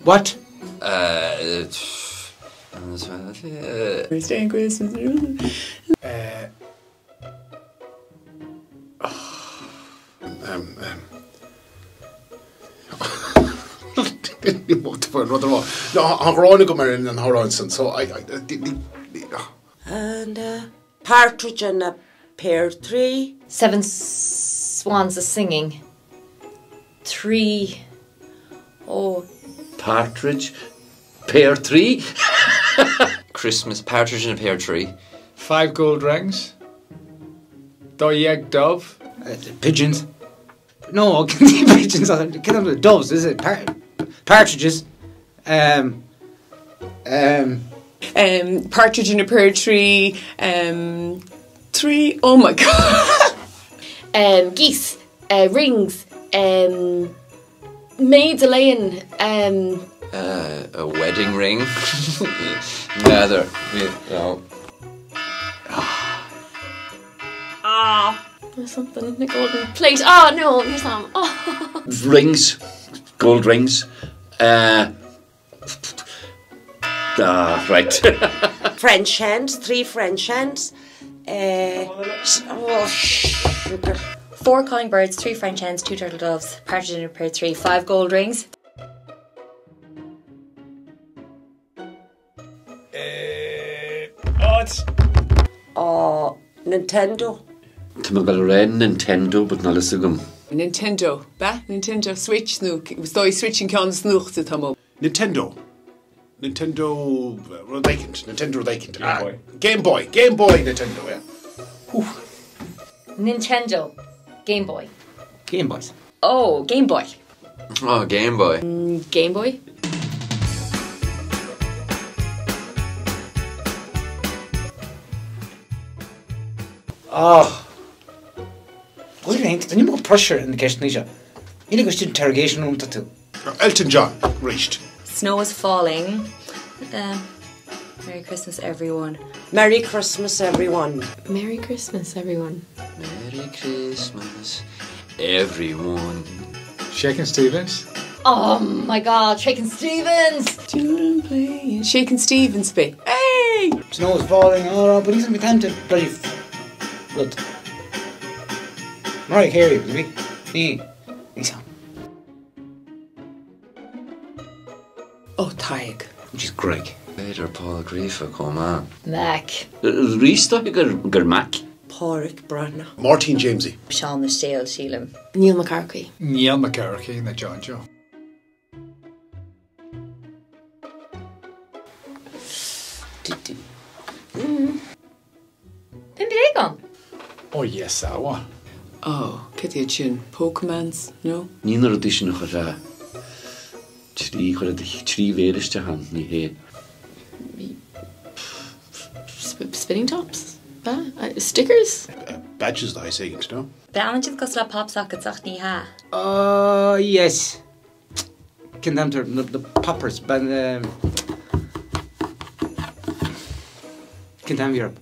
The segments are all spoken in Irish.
What? Uh, Uh, um, um, Tá gráin agam ar an amhrán san, so I, I, And a partridge in a pear tree. Seven swans a singing. Tree. Oh. Partridge, pear tree. Christmas partridge in a pear tree. Five gold rings. Dó dhéag dove. Uh, pigeons. No, pigeons. Doves, is it? Par partridges. Um, um, um, partridge in a pear tree. Um, tree. Oh my god. um, geese. Uh, rings. Um, maids a laying. Um, uh, a wedding ring. Neither. No. Ah. Something a golden plate. Oh no, here's some. Oh. Rings, gold rings. Uh, ah, right. French hens, three French hens. Uh, oh, sugar. Four calling birds, three French hens, two turtle doves, partridge in a pear tree, five gold rings. Uh, oh, it's... Oh, Nintendo. Tá mé ag dul a rá Nintendo but níl a fhios agam. Nintendo, ba? Nintendo Switch nó is dóigh Switch an ceann is nuachta tá mo. Nintendo. Nintendo rud éicint, Nintendo rud éicint. Game Boy. Game Boy, Game Boy Nintendo, yeah. Whew. Nintendo, Game Boy. Game Boys. Oh, Game Boy. Oh, Game Boy. Game Boy. Oh. Bhfuil aon Tá ní pressure in the ceisteanna seo. Ní go interrogation room tá tú. Elton John, arís. Snow is falling. Um, Merry Christmas everyone. Merry Christmas everyone. Merry Christmas everyone. Merry Christmas everyone. Shakin' Stevens. Oh my God, Shakin' Stevens! Children playing Shakin' Stevens be. Hey! Snow is falling, oh, but he's gonna be time to bloody rud. Mariah Carey, be? Ní, ní san. Oh, Tadhg. She's Greg. B'fhéidir Paul Gríofa chomh maith. Mac. Rísta gur Mac. Pádraic Breathnach. Máirtín Jamesie. Seán na Séal sílim. Neil McCarthy. Neil McCarthy na John Joe. Bíonn bréagán. Oh yes, awa. Oh, cad iad sin? Pokemans, no? Ní na rudaí sin a chuirfeá trí, chuirfeá trí mhéar isteach ann, ní hé. Spinning tops? Stickers? Badges that I say, no? Breathnaíonn siad cosúil le pop sockets ach ní hea. Oh yes. Cén t-ainm atá the poppers ban Cén t-ainm Europe?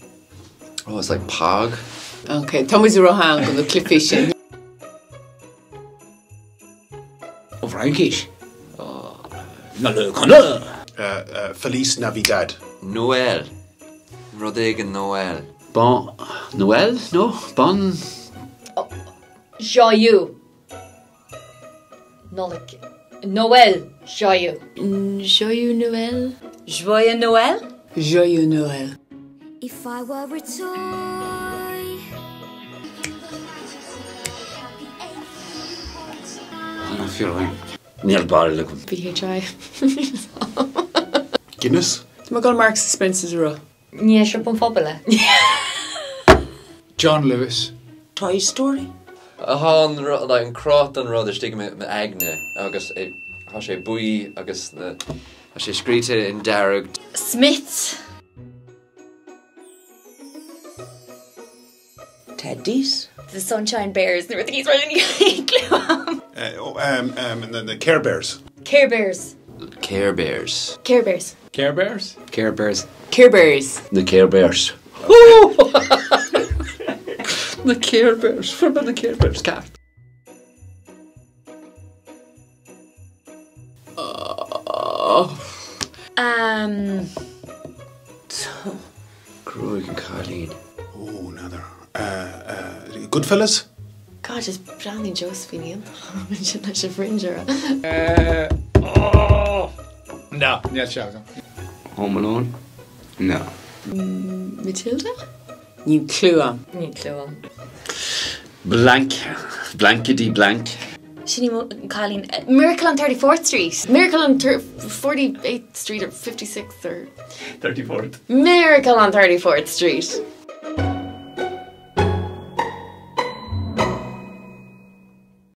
Oh, it's like Pog. Ok, tá muid róshean do na cluichí sin. Ó Fraincis. Nollaig Shona! Feliz Navidad. Noel. Rud éigin Noel. Bon Noel? No? Bon? Joyeux. Nollaig. Noël. Joyeux. Joyeux Noël. Joyeux Noël. Joyeux Noël. If I were a toy. An fíor Níl barúil agam. BHI. Guinness? Tá mé ag dul Marks and Spencer's a rá. Ní siopa an phobail é. John Lewis. Toy Story? Tá an rud, like, an cruth den rud istigh i m'aigne agus tá sé buí agus tá sé scríte in dearg. Smith. Teddies? The Sunshine Bears nuair a Oh, um, um, the, the Care Bears. Care Bears. Care Bears. Care Bears. Care Bears? Care Bears. Care Bears. Na Care Bears. Na Care Bears. Fuair mé na Care Bears ceart. Oh. Um, Gruaig an chailín. Oh, n'fheadar. Uh, uh, Goodfellas? God, just breathnaíonn Josephine iontach sin leis an fringe uirthi. Uh, oh! No, níl sé agam. Home Alone? No. Matilda? Níl clue agam. Níl clue agam. Blank. Blankety blank. Sin í mo cailín. Miracle on 34th Street. Miracle on 48th Street or 56th or 34th. Miracle on 34th Street.